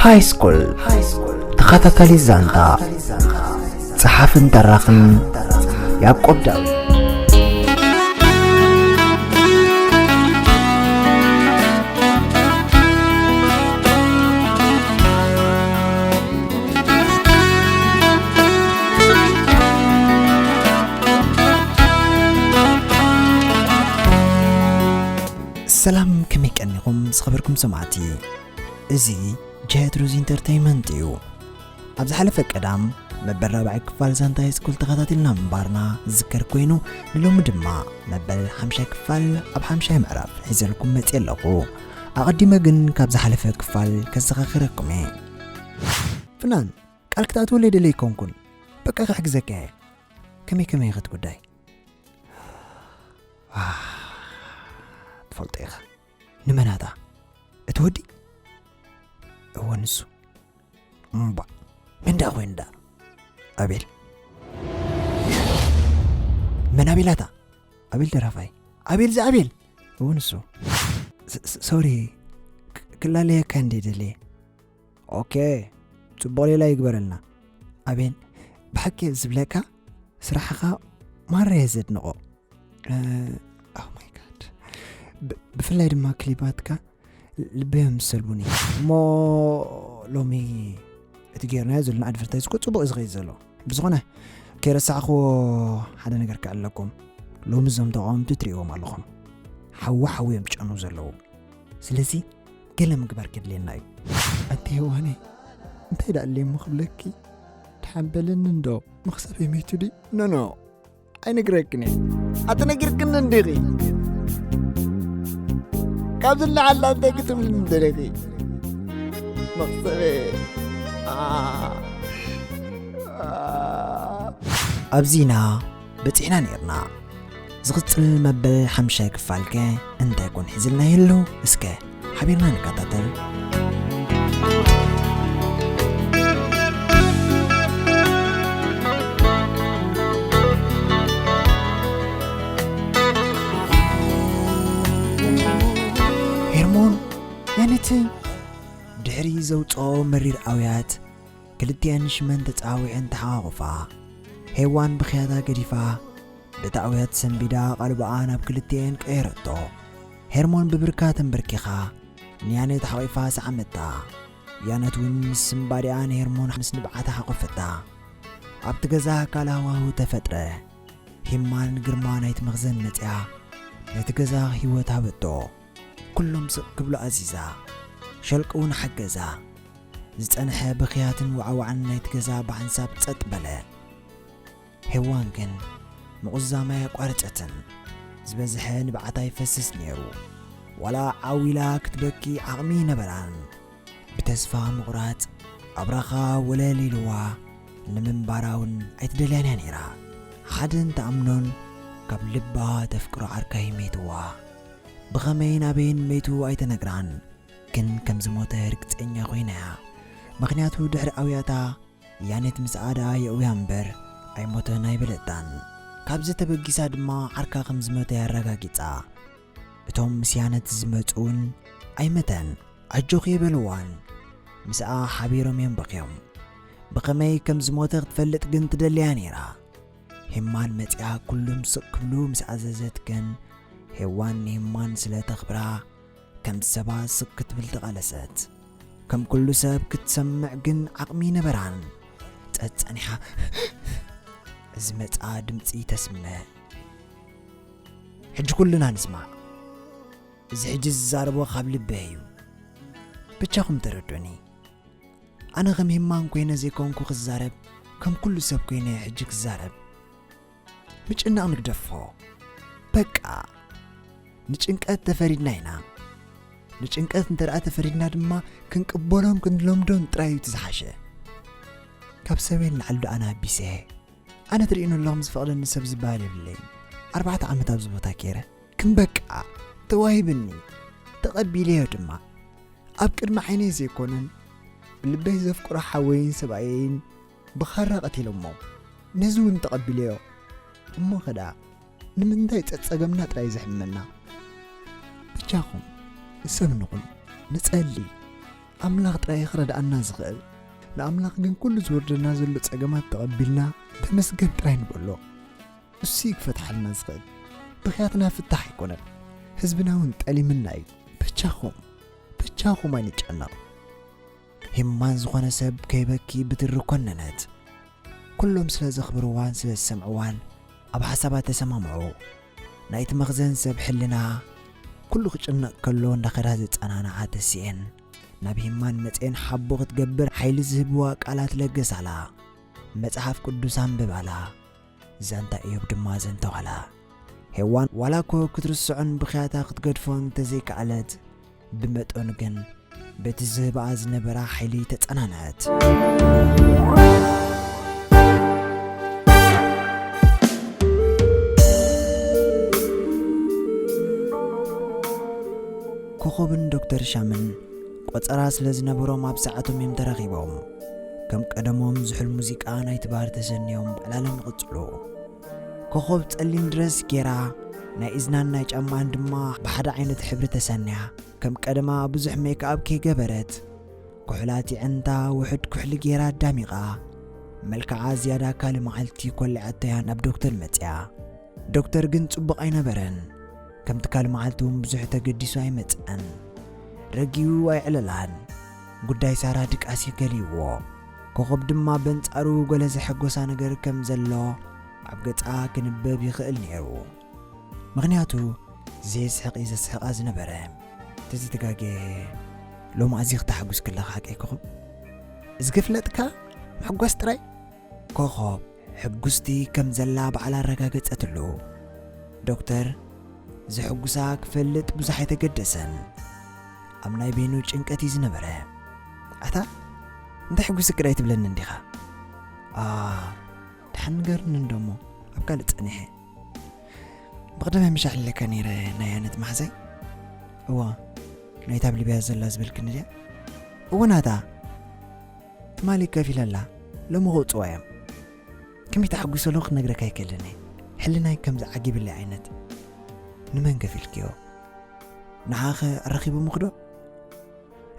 ሃይስኩል ተኸታታሊ ዛንታ፣ ጸሓፍን ተራኽን ያዕቆብ ዳዊት። ሰላም፣ ከመይ ቀኒኹም ዝኸበርኩም ሰማዕቲ? እዚ ጀት ሩዝ ኢንተርተይመንት እዩ። ኣብ ዝሓለፈ ቀዳም መበል ራብዓይ ክፋል ዛንታ ሃይስኩል ተኸታቲልና ምንባርና ዝዝከር ኮይኑ፣ ንሎሚ ድማ መበል ሓምሻይ ክፋል ኣብ ሓምሻይ ምዕራፍ ሒዘልኩም መፅየ ኣለኹ። ኣቐዲመ ግን ካብ ዝሓለፈ ክፋል ከዘኻኽረኩም እየ። ፍናን፣ ቃል ክትኣትወለይ ደለይ ኣይኮንኩን። በቃ ክሕግዘካ እየ። ከመይ ከመይ ይኸድ ጉዳይ? ኣህ፣ ትፈልጦ ኢኻ። ንመናታ? እቲ ወዲ? እወ፣ ንሱ። እምባ። መን ደኣ ኮይኑ ደኣ? ኣቤል። መን ኣቤላታ? ኣቤል ደራፋይ። ኣቤል ዝኣቤል? እወ፣ ንሱ። ስ-፣ ስ-፣ ሶሪ። ክ-፣ ክላለየካ እንዴ ደልየ። ኦኬ። ጽቡቕ ሌላ ይግበረልና። ኣቤል፣ ብሓቂ ዝብለካ ስራሕኻ ማራ እየ ዘድንቖ። እ፣ ኦ ማይ ጋድ። ብ-፣ ብፍላይ ድማ ክሊባትካ ልበይ እዮም ዝሰልቡኒ። እሞ ሎሚ እቲ ጌርናዮ ዘለና ኣድቨርታይዝ እኮ ጽቡቕ እዩ ዝኸይድ ዘሎ። ብዝኾነ፣ ከይረሳዕኽዎ ሓደ ነገር ክዕለኩም። ሎሚ እዞም ተቓወምቲ ትርእይዎም ኣለኹም። ሓዊ ሓዊ እዮም ዝጨኑ ዘለዉ። ስለዚ ገለ ምግባር ከድልየና እዩ። ኣንቲ ሄዋነይ፣ እንታይ ደኣ ኣለይ እሞ ክብለኪ? ደሓን በለኒ እንዶ፣ መኽሰበይ መይቱ ድዩ? ኖ፣ ኖ፣ ኣይነግረክን እየ። ኣተነጊርክኒ እንዲኺ። ካብዚ ንላዕሊ እንታይ ክትብልኒ ደሊኺ? መኽሰበይ። ኣ፣ ኣ። ኣብዚና በጺሕና ነይርና። ዝቕጽል መበል ሓምሻይ ክፋልከ እንታይ ኮን ሒዝልና ይህሉ? እስከ ሓቢርና ንከታተል። ሄርሞን ያኔትን ድሕሪ ዘውጽኦ መሪር ኣውያት፣ ክልቲኤን ሽመን ተጻዊዐን ተሓቋቑፋ። ሄዋን ብኽያታ ገዲፋ፣ በቲ ኣውያት ሰንቢዳ ቓልባኣ ናብ ክልቲኤን ቀየረቶ። ሄርሞን ብብርካ ተንበርኪኻ፣ ንያኔት ሓቒፋ ሰዓመታ። ያነት እውን ምስ ስንባዲኣ ንሄርሞን ምስ ንብዓታ ሓቖፈታ። ኣብቲ ገዛ ካልእ ሃዋህው ተፈጥረ። ሂማን ግርማ ናይቲ መኽዘን መጺኣ፣ ነቲ ገዛ ህይወት ሃበቶ። ኩሎም ስቕ ክብሉ ኣዚዛ። ሸልቂ እውን ሓገዛ። ዝጸንሐ ብኽያትን ዋዕዋዕን ናይቲ ገዛ ብሓንሳብ ጸጥ በለ። ሄዋን ግን ምቑዛም ኣያቋረጸትን። ዝበዝሐ ንብዓታ ይፈስስ ነይሩ። ዋላ ዓው ኢላ ክትበኪ ዓቕሚ ነበራን። ብተስፋ ምቑራጽ ኣብራኻ ወለል ኢልዋ ንምንባራ እውን ኣይትደልያን እያ ነይራ። ሓደን ትኣምኖን ካብ ልባ ተፍቅሮ ዓርካይ መይትዋ። ብኸመይን ኣበይን መይቱ ኣይተነግራን፣ ግን ከም ዝሞተ ርግጸኛ ኮይና እያ። ምኽንያቱ ድሕሪ ኣውያታ ያኔት ምስ ኣዳ የእውያ እምበር ኣይሞተን ኣይበለታን። ካብዚ ተበጊሳ ድማ ዓርካ ከም ዝሞተ እያ ኣረጋጊጻ። እቶም ምስ ያነት ዝመጹ እውን ኣይመተን፣ ኣጆኺ የበልዋን። ምስኣ ሓቢሮም እዮም በኽዮም። ብኸመይ ከም ዝሞተ ክትፈልጥ ግን ትደልያ ነይራ። ሄማን መጺኣ ኩሉም ስቕ ክብሉ ምስ ኣዘዘት ግን፣ ሄዋን ንሄማን ስለ ተኽብራ፣ ከም ሰባ ስቕ ክትብል ተቓለሰት። ከም ኩሉ ሰብ ክትሰምዕ ግን ዓቕሚ ነበራን። ጸጸኒሓ ዝመጽኣ ድምጺ ተስምዕ። ሕጂ ኩልና ንስማዕ። እዚ ሕጂ ዝዛረቦ ካብ ልበይ እዩ። ብቻኹም ተረዱኒ። ኣነ ከም ሄማን ኮይነ ዘይኮንኩ ክዛረብ፣ ከም ኩሉ ሰብ ኮይነ ሕጂ ክዛረብ። ምጭናቕ ንግደፎ። በቃ። ንጭንቀት ተፈሪድና ኢና። ንጭንቀት እንተ ደኣ ተፈሪድና ድማ ክንቅበሎን ክንለምዶን ጥራይ እዩ እቲ ዝሓሸ። ካብ ሰበይ ንላዕሊ ዶ ኣነ ኣቢሰ? ኣነ ትርእዩኒ ኣለኹም ዝፈቕደኒ ሰብ ዝበሃል የብለይን። ኣርባዕተ ዓመት ኣብዚ ቦታ ኬረ። ግን በቃ ተዋሂብኒ። ተቐቢለዮ ድማ። ኣብ ቅድሚ ዓይነይ ዘይኮነን፣ ብልበይ ዘፍቅሮ ሓወይን ሰብኣየይን ብኻራ ቀቲሎሞ። ነዚ እውን ተቐቢለዮ። እሞ ኸ ደኣ ንምንታይ ጸጸገምና ጥራይ ዘሕምመና? በጃኹም፣ ንሰብ ንኹን፣ ንጸሊ። ኣምላኽ ጥራይ ክረድኣና ዝኽእል። ንኣምላኽ ግን ኩሉ ዝወርደና ዘሎ ጸገማት ተቐቢልና ተመስገን ጥራይ ንበሎ። እሱ እዩ ክፈትሓልና ዝኽእል። ብኽያትና ፍታሕ ኣይኮነን። ህዝብና እውን ጠሊምና እዩ። በጃኹም፣ በጃኹም ኣይንጨነቕ። ህማን ዝኾነ ሰብ ከይበኪ ብትሪ ኮነነት። ኩሎም ስለ ዘኽብርዋን ስለ ዝሰምዕዋን ኣብ ሓሳባ ተሰማምዑ። ናይቲ መኽዘን ሰብ ሕልና ኩሉ ክጭነቕ ከሎ እንዳኸዳ ዘጸናንዓ ተሲኤን ናብ ህማን መጽኤን ሓቦ ክትገብር ሓይሊ ዝህብዋ ቃላት ለገሳላ። መጽሓፍ ቅዱስ ኣንብባላ። ዛንታ ኢዮብ ድማ ዘንተዋላ። ሄዋን ዋላ እኮ ክትርስዖን ብኽያታ ክትገድፎን እንተዘይከኣለት፣ ብመጠኑ ግን በቲ ዝህብኣ ዝነበራ ሓይሊ ተጸናንዐት። ኮኾብን ዶክተር ሻምን ቆጸራ ስለ ዝነበሮም ኣብ ሰዓቶም እዮም ተራኺቦም። ከም ቀደሞም ዝሑል ሙዚቃ ናይቲ ባር ተሰንዮም ዕላሎም ይቕጽሉ። ኮኾብ ጸሊም ድረስ ጌራ፣ ናይ እዝናን ናይ ጫማኣን ድማ ብሓደ ዓይነት ሕብሪ ተሰንያ፣ ከም ቀደማ ብዙሕ ሜክኣፕ ከይገበረት፣ ኩሕላት የዕንታ ውሑድ ኩሕሊ ጌራ ኣዳሚቓ፣ መልክዓ ዝያዳ ካልእ መዓልቲ ኮሊዓቶ እያ ናብ ዶክተር መጽያ። ዶክተር ግን ጽቡቕ ኣይነበረን። ከምቲ ካልእ መዓልቲ እውን ብዙሕ ተገዲሱ ኣይመጽኣን። ረጊኡ ኣይዕለላን። ጉዳይ ሳራ ድቃስ ገሊዎ። ኮኾብ ድማ በንጻሩ ገለ ዘሐጎሳ ነገር ከም ዘሎ ኣብ ገጻ ክንበብ ይኽእል ነይሩ። ምኽንያቱ፣ ዘየስሕቕ እዩ ዘስሕቓ ዝነበረ። ተዘይተጋግየ፣ ሎሚ ኣዚኺ ተሓጒስኪ ኣለኺ ሓቀይ ኮኾብ? እዚ ክፍለጥካ፣ ምሕጓስ ጥራይ። ኮኾብ ሕጉስቲ ከም ዘላ ባዕላ ኣረጋገጸትሉ። ዶክተር ዘሕጉሳ ክፈልጥ ብዙሕ ኣይተገደሰን። ኣብ ናይ በይኑ ጭንቀት እዩ ዝነበረ። ኣታ እንታይ ሕጉስኪ ዳይ ትብለኒ እንዲኻ? ኣ፣ ደሓን ንገርኒ እንዶ እሞ፣ ኣብ ካልእ ጸኒሐ። ብቐደም ምሽ ኣሕሊለካ ነይረ ናይ ኣነት ማሕዛይ። እዋ፣ ናይታ ኣብ ሊብያ ዘላ ዝበልክኒ ድያ? እወ ናታ። ትማሊ ከፊለላ፣ ሎሚ ክውጽዋ እዮም። ከመይ ተሓጒሰ ኣለኹ ክነግረካ ኣይክእልን እየ። ሕልናይ ከም ዝዓጊብለይ ዓይነት። ንመን ከፊልክዮ? ንዓኸ ኣራኺቦምኺ ዶ?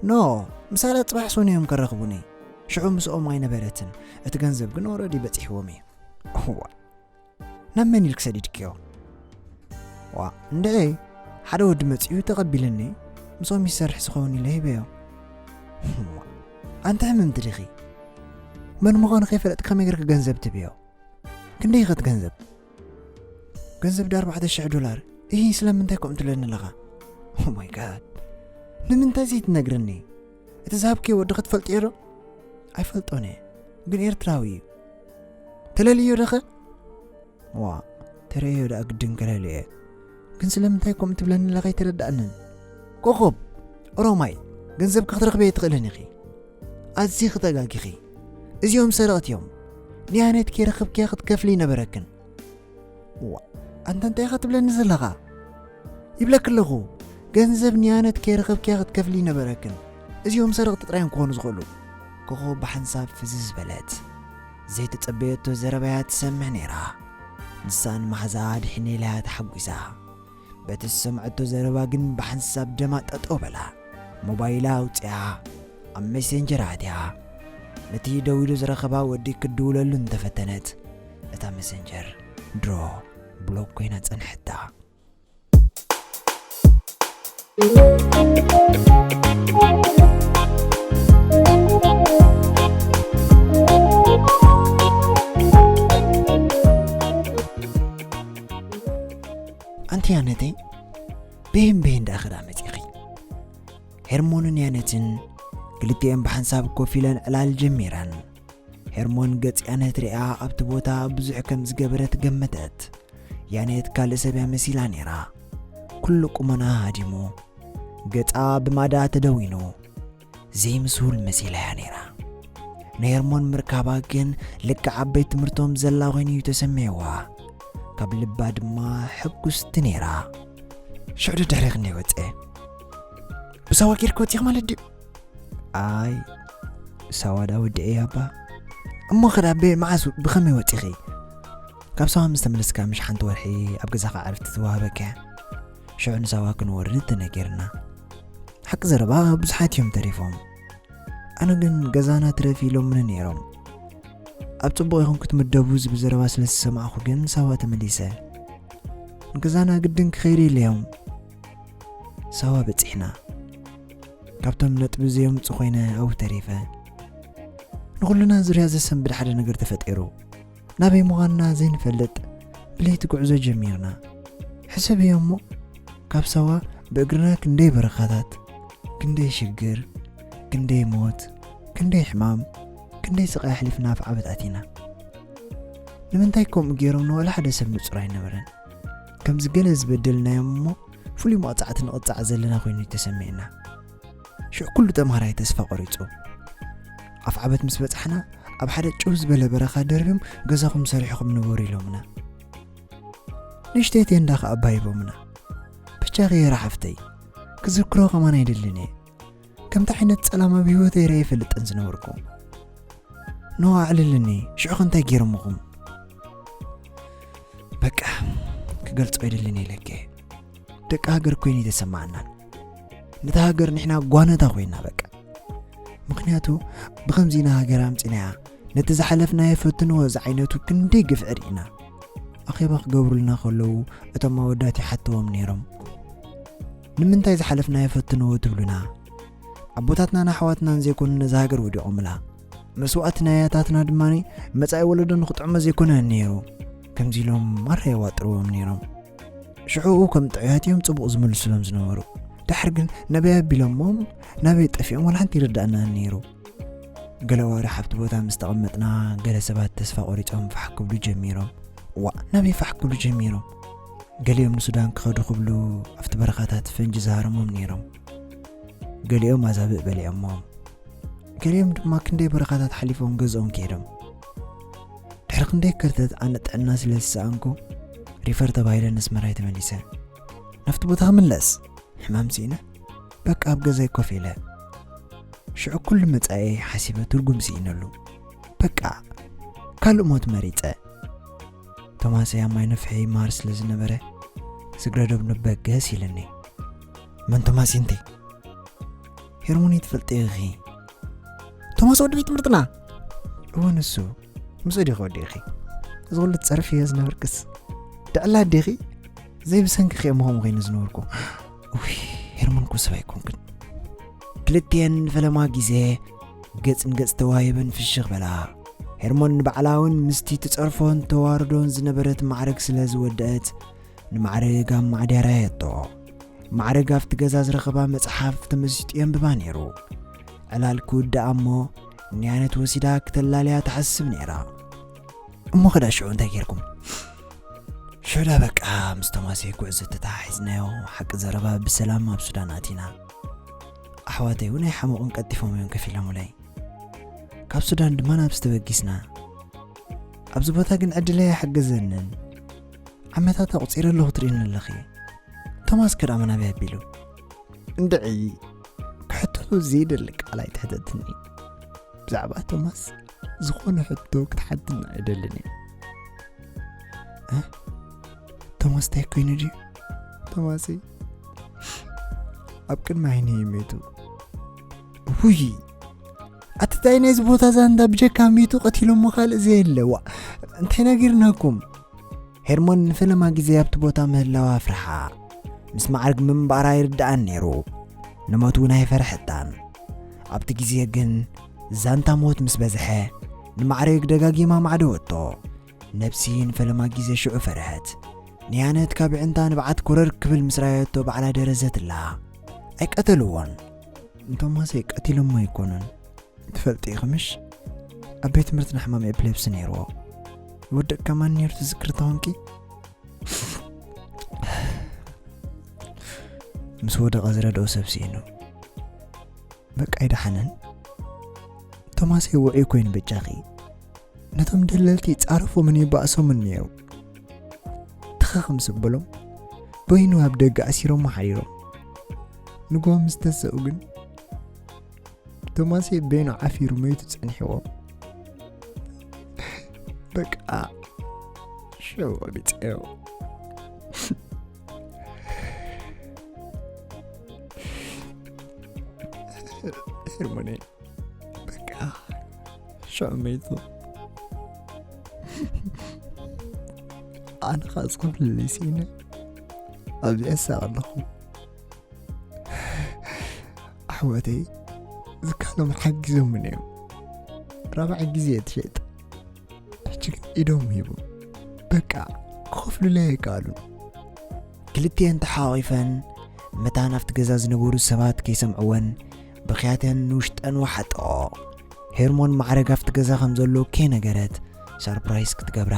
ኖ፣ ምሳለ ጽባሕ ሶን እዮም ከራኽቡኒ። ሽዑ ምስኦም ኣይነበረትን። እቲ ገንዘብ ግን ኦረዲ በጺሕዎም እዩ። እዋ፣ ናብ መን ኢልኪ ሰዲድክዮ? ዋ፣ እንድዒ፣ ሓደ ወዲ መጺኡ ተቐቢልኒ፣ ምስኦም ይሰርሕ ዝኸውን ኢለ ሂበዮ። ዋ፣ ኣንቲ ሕምምቲ ዲኺ? መን ምዃኑ ከይፈለጥኪ ከመይ ጌርኪ ገንዘብ ትህብዮ? ክንደይ ኢኸ እቲ ገንዘብ? ገንዘብ ዶ ኣርባዕተ ሽሕ ዶላር? እሂ፣ ስለምንታይ ከምኡ ትብለኒ ኣለኻ? ኦ ማይ ጋድ። ንምንታይ ዘይትነግርኒ? እቲ ዝሃብክዮ ወዲ ክትፈልጥዮ ዶ? ኣይፈልጦን እየ፣ ግን ኤርትራዊ እዩ። ተለልዮ ዶኸ? ዋ፣ ተርእዮ ደኣ ግድን ከለልዮ እየ። ግን ስለምንታይ ከምኡ ትብለኒ ኣለኻ ኣይተረድኣንን። ኮኾብ፣ ኦሮማይ፣ ገንዘብኪ ክትረኽቢ ኣይትኽእልን ኢኺ። ኣዚኺ ተጋጊኺ። እዚኦም ሰረቕቲ እዮም። ንያነት ከይረኸብክያ ክትከፍሊ ይነበረክን። ዋ፣ ኣንታ እንታይ ኢኻ ትብለኒ ዘለኻ? ይብለኪ ኣለኹ፣ ገንዘብ ንያነት ከይረኸብክያ ክትከፍሊ ይነበረክን። እዚኦም ሰረቕቲ ጥራይ እዮም ክኾኑ ዝኽእሉ። ኮኾብ ብሓንሳብ ፍዝዝ በለት። ዘይተጸበየቶ ዘረባያ ትሰምዕ ነይራ። ንሳ ንማሕዛኣ ድሒነ ኢላያ ተሓጒሳ። በቲ ዝሰምዐቶ ዘረባ ግን ብሓንሳብ ደማ ጠጠው በላ። ሞባይላ ኣውጺኣ ኣብ ሜሴንጀር ኣትያ። ነቲ ደዊሉ ዝረኸባ ወዲ ክትድውለሉ እንተፈተነት፣ እታ መሰንጀር ድሮ ብሎክ ኮይና ጸንሐታ። ኣንቲ ያነተይ፣ ብሄን ብሄን ደኣ ኸዳ መጺኺ? ሄርሞንን ያነትን ክልቲኤን ብሓንሳብ ኮፍ ኢለን ዕላል ጀሚረን። ሄርሞን ገጽ ያነት ሪኣ ኣብቲ ቦታ ብዙሕ ከም ዝገበረት ገመተት። ያኔት ካልእ ሰብ እያ መሲላ ነይራ። ኩሉ ቁመና ሃዲሙ፣ ገጻ ብማዳ ተደዊኑ፣ ዘይምስሁል መሲላ እያ ነይራ። ንሄርሞን ምርካባ ግን ልክዕ ኣብ ቤት ትምህርቶም ዘላ ኮይኑ እዩ ተሰሚዕዋ። ካብ ልባ ድማ ሕጉስቲ ነይራ። ሽዑ ድሕሪ ክንደይ ወጸ? ብሳዋ ጌርኪ ወጺኺ ማለት ድዩ? ኣይ፣ ሳዋ ዳ ወዲኤ እባ። እሞ ኸዳ ቤ መዓስ ብኸመይ ወጺኺ? ካብ ሳዋ ምስ ተመለስካ ምሽ ሓንቲ ወርሒ ኣብ ገዛኻ ዕረፍቲ ትወሃበካ እያ። ሽዑ ንሳዋ ክንወርድ ተነጊርና። ሓቂ ዘረባ ብዙሓት እዮም ተሪፎም። ኣነ ግን ገዛና ትረፊ ኢሎምኒ ነይሮም። ኣብ ጽቡቕ ኢኹም ክትምደቡ ዝብል ዘረባ ስለ ዝሰማዕኹ ግን ሳዋ ተመሊሰ። ንገዛና ግድን ክኸይዱ ኢለዮም ሳዋ በጺሕና። ካብቶም ነጥቢ ዘየምጹ ኮይነ ኣብኡ ተሪፈ። ንኹልና ዙርያ ዘሰንብድ ሓደ ነገር ተፈጢሩ። ናበይ ምዃንና ዘይንፈልጥ ብለይቲ ጉዕዞ ጀሚርና። ሕሰብዮ እሞ፣ ካብ ሳዋ ብእግርና ክንደይ በረኻታት፣ ክንደይ ሽግር፣ ክንደይ ሞት፣ ክንደይ ሕማም፣ ክንደይ ስቓይ ኣሕሊፍና ኣብ ዓበት ኣቲና። ንምንታይ ከምኡ ገይሮም ንወላ ሓደ ሰብ ንጹር ኣይነበረን። ከምዚ ገለ ዝበደልናዮም እሞ ፍሉይ መቕጻዕቲ ንቕጻዕ ዘለና ኮይኑ ተሰሚዕና። ሽዑ ኩሉ ተምሃራይ ተስፋ ቆሪጹ። ኣፍ ዓበት ምስ በጻሕና ኣብ ሓደ ጭው ዝበለ በረኻ ደርብዮም ገዛኹም ሰሪሕኹም ንበሩ ኢሎምና። ንእሽተይ ቴንዳ ከኣ ኣባሂቦምና። ብቻ ኸየራ ሓፍተይ ክዝክሮ ከማን ኣይደልን እየ። ከምቲ ዓይነት ጸላም ኣብ ህይወተይ ርአ ይፈልጥን ዝነበርኩ። ኖ ኣዕልልኒ፣ ሽዑ ከ እንታይ ገይሮምኹም? በቃ ክገልጾ ኣይደልን ኢለኪ። ደቂ ሃገር ኮይኑ ተሰማዓናን ነታ ሃገር ንሕና ጓነታ ኮይና በቃ። ምኽንያቱ ብኸምዚ ኢና ሃገር ኣምጺናያ። ነቲ ዝሓለፍናዮ ፈትንዎ ዝዓይነቱ ክንደይ ግፍዒ ርኢና። ኣኼባ ክገብሩልና ከለዉ እቶም ኣወዳት ይሓትዎም ነይሮም። ንምንታይ ዝሓለፍናዮ ፈትንዎ ትብሉና? ኣቦታትናን ኣሕዋትናን ዘይኮኑ ነዛ ሃገር ወዲቖምላ። መስዋእቲ ናይ ኣያታትና ድማ መጻኢ ወለዶ ንኽጥዕሞ ዘይኮነ ነይሩ። ከምዚ ኢሎም ማራ የዋጥርዎም ነይሮም። ሽዑኡ ከም ጥዑያት እዮም ጽቡቕ ዝምልሱሎም ዝነበሩ። ድሓር ግን ናበይ ኣቢሎሞም ናበይ ጠፊኦም ዋላ ሓንቲ ይርዳእና ነይሩ። ገለ ኣዋርሕ ኣብቲ ቦታ ምስ ተቐመጥና ገለ ሰባት ተስፋ ቆሪጾም ፋሕ ክብሉ ጀሚሮም። ዋ ናበይ ፋሕ ክብሉ ጀሚሮም? ገሊኦም ንሱዳን ክኸዱ ክብሉ ኣብቲ በረኻታት ፈንጂ ዝሃረሞም ነይሮም። ገሊኦም ኣዛብእ በሊዖሞም። ገሊኦም ድማ ክንደይ በረኻታት ሓሊፎም ገዝኦም ከይዶም። ድሕሪ ክንደይ ከርተት ኣነ ጥዕና ስለ ዝሰኣንኩ ሪፈር ተባሂለ ነስመራይ ተመሊሰ። ናብቲ ቦታ ክምለስ ሕማም ስኢነ በቃ ኣብ ገዛይ ኮፍ ኢለ። ሽዑ ኩሉ መጻኤ ሓሲበ ትርጉም ስኢነሉ። በቃ ካልእ ሞት መሪጸ። ቶማስ ኣብ ማይ ነፍሒ ይመሃር ስለ ዝነበረ ስግረ ዶብ ንበገስ ኢልኒ። መን ቶማስ እንተ? ሄርሞን ትፈልጥዮ ኢኺ? ቶማስ ወዲ ቤት ትምህርትና? እወ ንሱ። ምስ ዲኺ ወዲኺ? እዚ ኩሉ ትጸርፍዮ ዝነበርክስ ድዕላ ኣዴኺ? ዘይብሰንኪ ከ ምኾም ኮይነ ዝነበርኩ። ውይ ሄርሞን እኮ ሰብ ኣይኮንክን። ክልቲኤን ንፈለማ ግዜ ገጽ ንገጽ ተዋሂበን ፍሽኽ በላ። ሄርሞን ንባዕላ እውን ምስቲ ትጸርፎን ተዋርዶን ዝነበረት ማዕረግ ስለ ዝወደአት ንማዕረግ ኣብ ማዕድያ ራየቶ። ማዕረግ ኣብቲ ገዛ ዝረኸባ መጽሓፍ ተመሲጡ የንብባ ነይሩ። ዕላል ክውድኣ እሞ ንያነት ወሲዳ ክተላልያ ትሓስብ ነይራ። እሞ ኸዳ ሽዑ እንታይ ጌርኩም? ሽዑ ዳ በቃ ምስ ቶማሰይ ጉዕዞ ተተሓሒዝናዮ። ሓቂ ዘረባ ብሰላም ኣብ ሱዳን ኣቲና። ኣሕዋተይ እውን ኣይሓመቑን ቀልጢፎም እዮም ከፊሎምለይ። ካብ ሱዳን ድማ ናብ ዝተበጊስና። ኣብዚ ቦታ ግን ዕድለይ ኣይሓገዘንን። ዓመታት ኣቑጺረ ኣለኹ ትርእኒ ኣለኺ። ቶማስ ከ ደኣ መን ኣበይ ኣቢሉ? እንድዒ ክሕቶ ዘይደሊ ቃል ኣይትሕተትኒ። ብዛዕባ ቶማስ ዝኾነ ሕቶ ክትሓትኒ ኣይደልን እየ። እ? ቶማስ እንታይ ኮይኑ ድዩ? ቶማሰይ ኣብ ቅድሚ ዓይነይ እዩ ሞይቱ። ውይ ኣቲ ታይ ናይዚ ቦታ ዛንዳ ብጀካ ሚቱ ቀቲሎሞ ካልእ ዘየለ ዋ እንታይ ነጊርናኩም? ሄርሞን ንፈለማ ግዜ ኣብቲ ቦታ ምህላዋ ኣፍርሓ። ምስ ማዕርግ ምንባራ ይርድኣን ነይሩ። ንሞት እውን ኣይፈርሐታን። ኣብቲ ግዜ ግን ዛንታ ሞት ምስ በዝሐ ንማዕርግ ደጋጊማ ማዕደወቶ። ነብሲ ንፈለማ ግዜ ሽዑ ፈርሐት። ንያነት ካብ ዕንታ ንብዓት ኮረር ክብል ምስ ራየቶ ባዕላ ደረዘትላ። ኣይቀተልዎን። ንቶማሰይ ቀቲሎሞ ኣይኮኑን። ትፈልጢ ኢኺ ምሽ? ኣብ ቤት ትምህርትና ሕማም ኤፕሌፕሲ ነይርዎ። ይወድቕ ከማን ነይሩ ትዝክሪ ተኾንኪ? ምስ ወደቐ ዝረድኦ ሰብ ስኢኑ። በቃ ኣይደሓነን። ቶማሰይ ውዑይ ኮይኑ በጃኺ። ነቶም ደለልቲ ይጻረፎምን ይባእሶምን ነይሩ። ትኸኽ ምስ በሎም በይኑ ኣብ ደገ ኣሲሮሞ ሓዲሮም። ንግሆ ምስ ተሰኡ ግን ቶማሰይ በይኑ ዓፊሩ መይቱ ጸኒሕዎ። በቃ ሽዑ ቆሪጸዮ። ሄርሞነይ ሽዑ መይቱ። ኣነ ኸዓ ዝኸፍለለይ ስኢነ ኣብዚኣ እሳቕ ኣለኹ። ኣሕዋተይ ዝከኣሎም ሓጊዞምን እዮም። ራብዓይ ግዜ እየ ትሸጥ። ሕጂ ግን ኢዶም ሂቡ። በቃ ክኸፍሉለይ ኣይከኣሉን። ክልቲኤን ተሓቋቒፈን መታን ኣብቲ ገዛ ዝነበሩ ሰባት ከይሰምዕወን ብኽያተን ንውሽጠን ወሓጠኦ። ሄርሞን ማዕረግ ኣብቲ ገዛ ከም ዘሎ ከይነገረት ሰርፕራይዝ ክትገብራ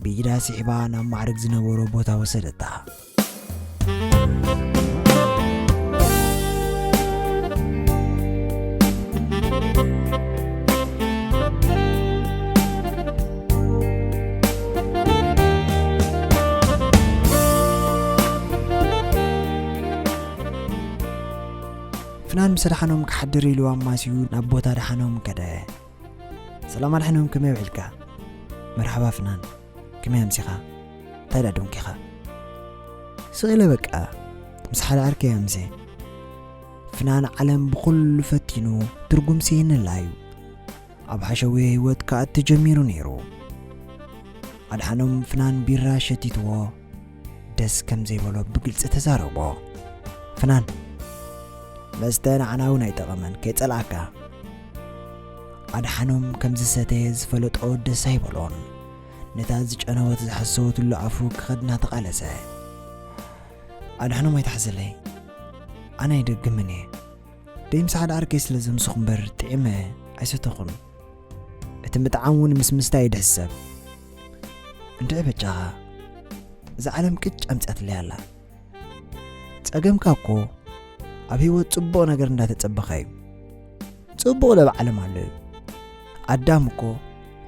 ብኢዳ ስሒባ ናብ ማዕረግ ዝነበሮ ቦታ ወሰደታ። ፍናን ምስ ኣድሓኖም ክሓድር ኢሉ ኣማስዩ ናብ ቦታ ኣድሓኖም ከደ። ሰላም ኣድሓኖም፣ ከመይ ውዒልካ? መርሓባ ፍናን፣ ከመይ ኣምሲኻ? እንታይ ደኣ ደንኪኻ? ስቕ ኢለ በቃ፣ ምስ ሓደ ዓርከይ ኣምስየ። ፍናን ዓለም ብኹሉ ፈቲኑ ትርጉም ስኢንላ እዩ። ኣብ ሓሸውየ ህይወት ክኣቱ ጀሚሩ ነይሩ። ኣድሓኖም ፍናን ቢራ ሸቲትዎ ደስ ከም ዘይበሎ ብግልጺ ተዛረቦ። ፍናን፣ መስተ ንዓና እውን ኣይጠቐመን፣ ከይጸላእካ። ኣድሓኖም ከም ዝሰተየ ዝፈለጦ ደስ ኣይበሎን። ነታ ዝጨነወት ዝሓሰወትሉ ኣፉ ክኸድና ተቓለሰ። ኣድሓኖም ኣይትሓዘለይ፣ ኣነ ኣይደግምን እየ። ደይ ምስ ሓደ ዓርከይ ስለ ዘምስኹ እምበር ጥዒመ ኣይሰተኹን። እቲ ምጥዓም እውን ምስ ምስታይ እዩ ድሕሰብ። እንድዒ በጃኻ፣ እዛ ዓለም ቅጭ ኣምጺኣትለይ ኣላ። ጸገምካ እኮ ኣብ ህይወት ጽቡቕ ነገር እንዳተጸበኻ እዩ። ጽቡቕ ለብ ዓለም ኣሎ እዩ። ኣዳም እኮ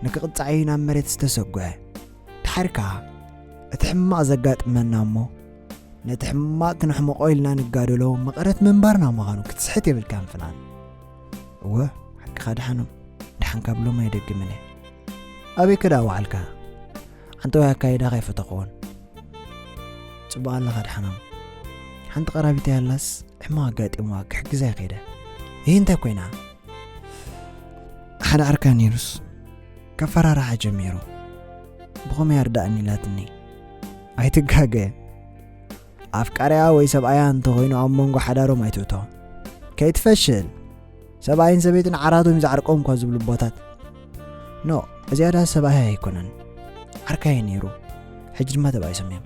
ንክቕጻዕ እዩ ናብ መሬት ዝተሰጉዐ። ድሓር ከኣ እቲ ሕማቕ ዘጋጥመና እሞ ነቲ ሕማቕ ክነሕምቖ ኢልና ንጋደሎ መቐረት ምንባርና ምዃኑ ክትስሕት የብልካን ፍናን። እወ፣ ሓቅኻ ድሓኖም። ድሓን ካብ ሎም ኣይደግምን እየ። ኣበይ ከ ደኣ ወዓልካ? ዓንተዋይ ኣካይዳኻ ኣይፈተኽዎን። ጽቡቕ ኣለኻ ድሓኖም። ሓንቲ ቀራቢተይ ኣላስ ሕማቕ ኣጋጢምዋ ክሕግዛ ይኸይደ። ይህ እንታይ ኮይና? ሓደ ዓርካ ነይሩስ ከፈራርሓ ጀሚሩ። ብኸመይ ኣርዳእኒ ኢላትኒ። ኣይትጋገ። ኣፍቃሪኣ ወይ ሰብኣያ እንተኾይኑ ኣብ መንጎ ሓዳሮም ኣይትእቶ። ከይትፈሽል። ሰብኣይን ሰበይትን ዓራቶም እዩ ዝዓርቆም እኳ ዝብሉ ኣቦታት። ኖ፣ እዚኣ ደኣ ሰብኣያ ኣይኮነን። ዓርካየ ነይሩ። ሕጂ ድማ ተባኢሶም እዮም።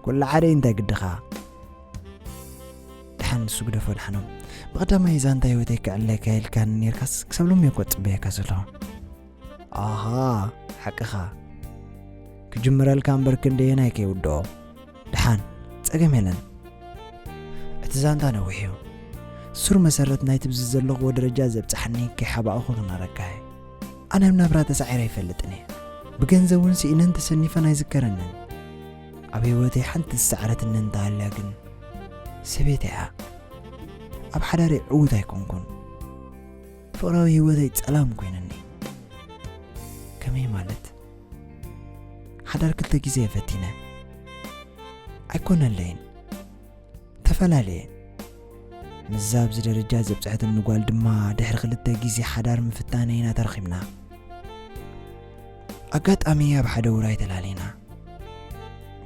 ኩሉ ሓደ እዩ፣ እንታይ ግድኻ? ደሓን ንሱ ግደፎ፣ ደሓኖም። ብቐዳማይ ዛንታ ህይወተይ ክዕለካ ኢልካኒ ነይርካስ ክሳብ ሎሚ እየ እኮ ዝጽበየካ ዘለኹ። ኣሃ፣ ሓቅኻ። ክጅምረልካ እምበር ክንደየናይ ከይውድኦ። ደሓን፣ ጸገም የለን። እቲ ዛንታ ነዊሕ እዩ። ሱር መሰረት ናይቲ ብዚ ዘለኽዎ ደረጃ ዘብጽሓኒ ከይሓባእኹ ክነረካ እየ። ኣነ ኣብ ናብራ ተሳዒረ ኣይፈልጥን እየ። ብገንዘብ እውን ስኢነን ተሰኒፈን ኣይዝከረንን። ኣብ ህይወተይ ሓንቲ ዝሰዓረትኒ እንተሃልያ ግን ሰበይተይ እያ። ኣብ ሓዳረይ ዕዉት ኣይኮንኩን። ፍቕራዊ ህይወተይ ጸላም ኮይነኒ። ከመይ ማለት? ሓዳር ክልተ ግዜ እየ ፈቲነ። ኣይኮነለይን። ተፈላለየ። ምስዛ ኣብዚ ደረጃ ዘብጽሐትኒ ጓል ድማ ድሕሪ ክልተ ግዜ ሓዳር ምፍታነ ኢና ተራኺብና። ኣጋጣሚ ኣብ ሓደ ውራይ ተላሊና።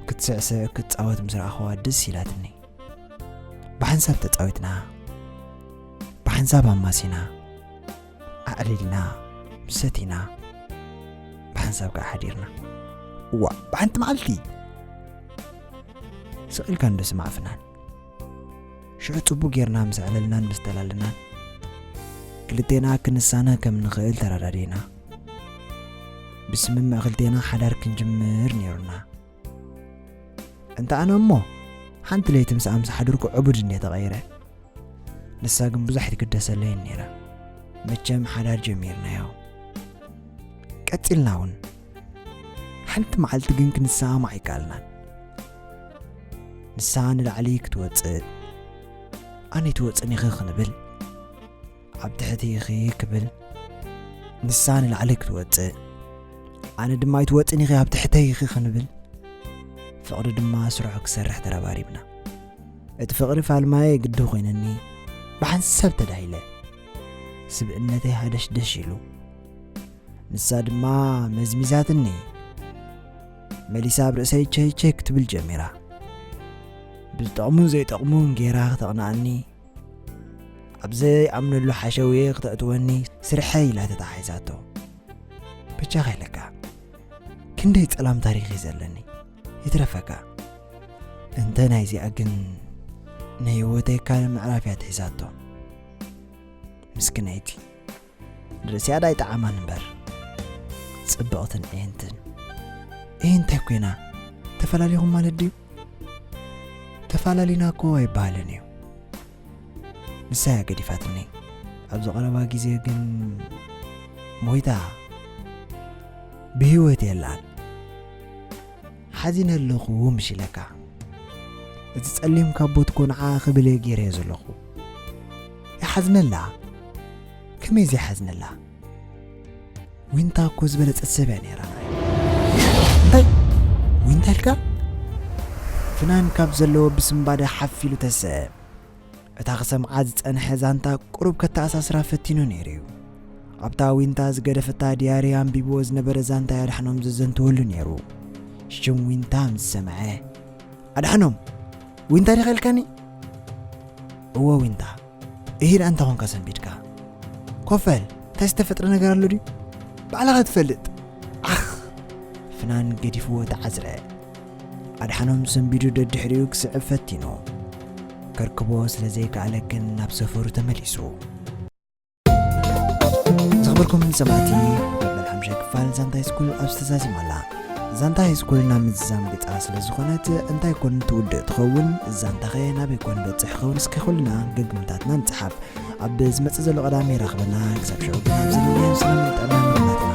ክትስዕስዕ ክትጻወት ምስ ረኣኽዋ ደስ ኢላትኒ። ብሓንሳብ ተጻዊትና፣ ብሓንሳብ ኣማሲና፣ ኣዕሊልና፣ ሰቲና፣ ብሓንሳብ ከኣ ሓዲርና። እዋ፣ ብሓንቲ መዓልቲ! ስቕ ኢልካ እንዶ ስማዕ ፍናን። ሽዑ ጽቡቕ ጌርና ምስ ኣዕለልናን ምስ ተላለናን፣ ክልቴና ክንሳነ ከም ንኽእል ተረዳዲእና። ብስምምዕ ክልቴና ሓዳር ክንጅምር ነይሩና። እንተ ኣነ እሞ፣ ሓንቲ ለይቲ ምስኣ ምስ ሓደርኩ ዕቡድ እንድየ ተቐይረ። ንሳ ግን ብዙሕ ኣይትግደሰለይን ነይራ። መቸም ሓዳር ጀሚርናዮ። ቀጺልና እውን። ሓንቲ መዓልቲ ግን ክንሰማማዕ ኣይከኣልናን። ንሳ ንላዕሊ ክትወጽእ፣ ኣነ ኣይትወጽእን ኢኺ ክንብል፣ ኣብ ትሕቲ ኢኺ ክብል፣ ንሳ ንላዕሊ ክትወጽእ፣ ኣነ ድማ ኣይትወጽእን ኢኺ ኣብ ትሕተይ ኢኺ ክንብል፣ ፍቕሪ ድማ ስርሑ ክሰርሕ ተረባሪብና። እቲ ፍቕሪ ፋልማየ ግዲ ኮይነኒ፣ ብሓንሳብ ተዳሂለ። ስብእነተይ ሃደሽደሽ ኢሉ። ንሳ ድማ መዝሚዛትኒ። መሊሳ ኣብ ርእሰይ ቸይ ቸይ ክትብል ጀሚራ። ብዝጠቕሙን ዘይጠቕሙን ጌራ ክተቕንኣኒ፣ ኣብ ዘይኣምነሉ ሓሸውየ ክተእትወኒ ስርሐይ ኢላ ተታሒዛቶ። በጃኻ ኢለካ፣ ክንደይ ጸላም ታሪኽ እዩ ዘለኒ። ይትረፈካ። እንተ ናይዚኣ ግን ናይ ህይወተይ ካልእ ምዕራፍ እያ ትሒዛቶ። ምስክነይቲ። ርእሲኣ ዳይ ጠዓማን እምበር። ጽብቕትን እየንትን። እየ እንታይ ኮይና? ተፈላለኹም ማለት ድዩ? ተፈላለና እኮ ኣይበሃልን እዩ። ንሳ እያ ገዲፋትኒ። ኣብዚ ቀረባ ግዜ ግን ሞይታ ብህይወት የላን። ሓዚነ ኣለኹ ምሽ ኢለካ። እቲ ጸሊም ካቦት ኮንዓ ክብል እየ ገይረ ዘለኹ። ይሓዝነላ። ከመይ ዘይሓዝነላ? ዊንታ እኮ ዝበለጸት ሰብ እያ ነይራ። እንታይ? ዊንታ ኢልካ? ፍናን ካብ ዘለዎ ብስምባደ ሓፍ ኢሉ ተሰ። እታ ክሰምዓ ዝጸንሐ ዛንታ ቁሩብ ከተኣሳስራ ፈቲኑ ነይሩ እዩ። ኣብታ ዊንታ ዝገደፈታ ዲያሪ ኣንቢብዎ ዝነበረ ዛንታ ኣድሓኖም ዘዘንትወሉ ነይሩ። ሽም ዊንታ ምስ ሰምዐ፣ ኣድሓኖም፣ ዊንታ ዲኻ ኢልካኒ? እወ ዊንታ። እሂ ደኣ እንታይ ኾንካ ሰንቢድካ? ኮፈል፣ እንታይ ዝተፈጥረ ነገር ኣሎ ድዩ? ባዕልኻ ትፈልጥ። ዓኽ! ፍናን ገዲፍዎ ተዓዝረ። ኣድሓኖም ሰንቢዱ ደድሕሪኡ ክስዕብ ፈቲኑ። ከርክቦ ስለ ዘይከኣለ ግን ናብ ሰፈሩ ተመሊሱ። ዝኽበርኩም ሰማዕቲ፣ መበል ሓምሻይ ክፋል ዛንታ ሃይስኩል ኣብዚ ተዛዚማ ኣላ። ዛንታ ሃይስኩል ናብ ምዝዛም ገጻ ስለ ዝኾነት፣ እንታይ ኮን ትውድእ ትኸውን? ዛንታኸ ናበይ ኮን በጽሕ ይኸውን? እስከ ኩልና ገግምታትና ንጽሓፍ። ኣብ ዝመጽእ ዘሎ ቀዳም ይራኽበና። ክሳብ ሽዑ ግን ኣብዚ ንንየን ሰላም ጥዕና ንምነ።